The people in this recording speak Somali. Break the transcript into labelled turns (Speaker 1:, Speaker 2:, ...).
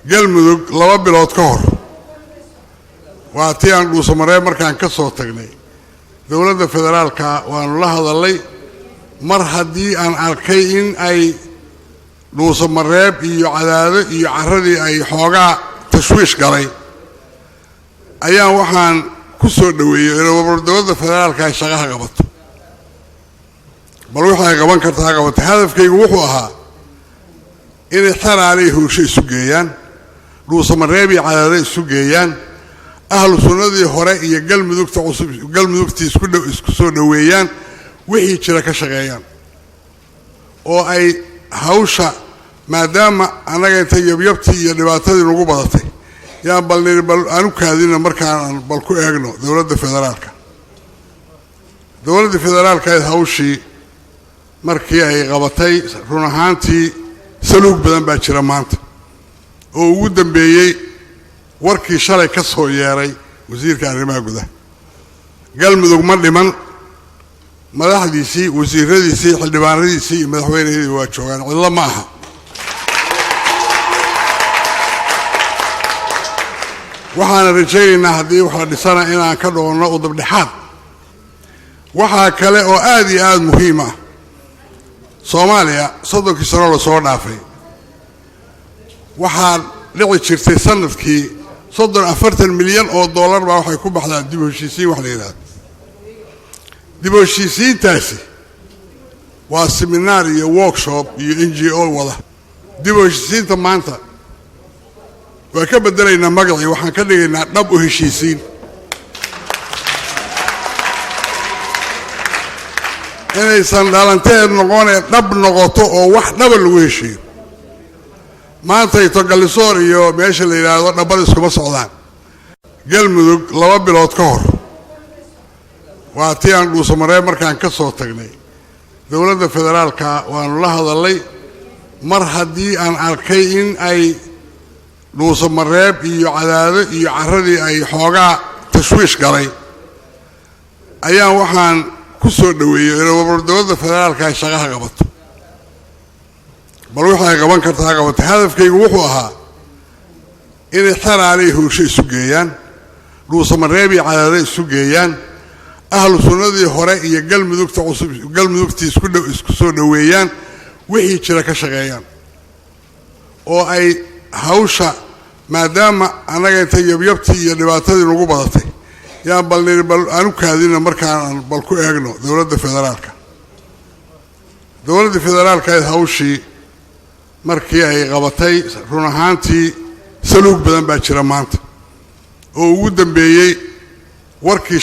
Speaker 1: Galmudug 2 bilood ka hor waa tii aan Dhuusamareeb markaan ka soo tagnay. Dowladda federaalka waanu la hadalnay. Mar haddii aan arkay in ay Dhuusamareeb iyo Cadaado iyo carradii ay xoogaa tashwiish galay, ayaan waxaan ku soo dhoweeyey inuu dowladda federaalka ay shaqaha qabato, bal wixii ay qaban karta ha qabato. Hadafkaygu wuxuu ahaa inay Xeraale iyo Huursho isu geeyaan, Dhuusamareeb iyo Cadaado isu geeyaan, Ahlu Sunnadii hore iyo Galmudugta cusub, Galmudugtii isku soo dhoweeyaan, wixii jira ka shaqeeyaan oo ay hawsha, maadaama annaga intay yabyabtii iyo dhibaatadii nagu badatay, yaan bal niri bal aanu kaadina markaan bal ku eegno dowladda federaalka. Dowladda federaalka ayd hawshii markii ay qabatay, run ahaantii saluug badan baa jira maanta, oo ugu dambeeyey warkii shalay ka soo yeeray wasiirka arrimaha gudaha. Galmudug ma dhiman, madaxdiisii, wasiiradiisii, xildhibaanadiisii iyo madaxweynaheedii waa joogaan, cidlo ma aha. Waxaana rajaynaynaa haddii wax la dhisana inaan ka dhoonno udubdhexaad. Waxaa kale oo aad iyo aada muhiim ah, Soomaaliya 30kii sano lasoo dhaafay waxaa dhici jirtay sanadkii 30 40 milyan oo dollar baa waxay ku baxdaa dib u heshiisiin. Wax la yidhahdo dib u heshiisiintaasi waa seminaar iyo workshop iyo NGO wada. Dib u heshiisiinta maanta waa ka beddelaynaa magacii, waxaan ka dhigaynaa dhab u heshiisiin, inaysan dhalanteed noqonee dhab noqoto oo wax dhaba lagu heshiiyo. Maantayto Gallisoor iyo meesha la yidhaahdo dhabbada iskuma socdaan. Galmudug 2 bilood ka hor waa tii aan Dhuusamareeb markaan ka soo tagnay. Dowladda federaalka waanu la hadalnay. Mar haddii aan arkay in ay Dhuusamareeb iyo Cadaado iyo carradii ay xoogaa tashwiish galay, ayaan waxaan ku soo dhoweeyey inuu dowladda federaalka ay shaqaha qabato, bal wixii ay qaban karta ha qabato. Hadafkaygu wuxuu ahaa inay Xeraale iyo Huursho isu geeyaan, Dhuusamareeb iyo Cadaado isu geeyaan, Ahlu Sunnadii hore iyo Galmudugta cusub, Galmudugtii isku soo dhoweeyaan, wixii jira ka shaqeeyaan oo ay hawsha, maadaama annaga intay yabyabtii iyo dhibaatadii nagu badatay, yaan bal niri bal aanu kaadina markaan bal ku eegno dowladda federaalka. Dowladda federaalka ayd hawshii markii ay qabatay, run ahaantii saluug badan baa jira maanta, oo ugu dambeeyey warkii